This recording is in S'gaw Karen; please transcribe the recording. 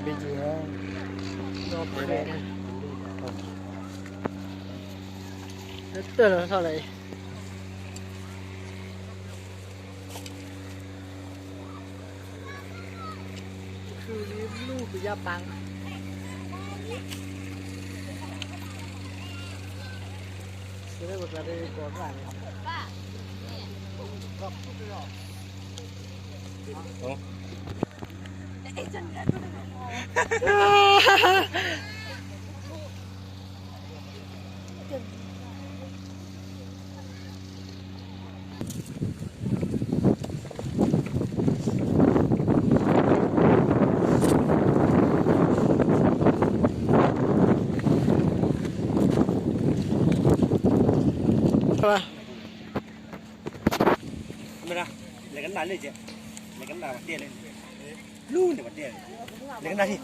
ဘ့ၣ်က့ၤဟဲ, ဒီဖဲ, တၢ်လီၤထီၣ်လၢအံၤ, Mira, le kena lejek, le kena ba tiang le, lu ne ba tiang, le kena hi.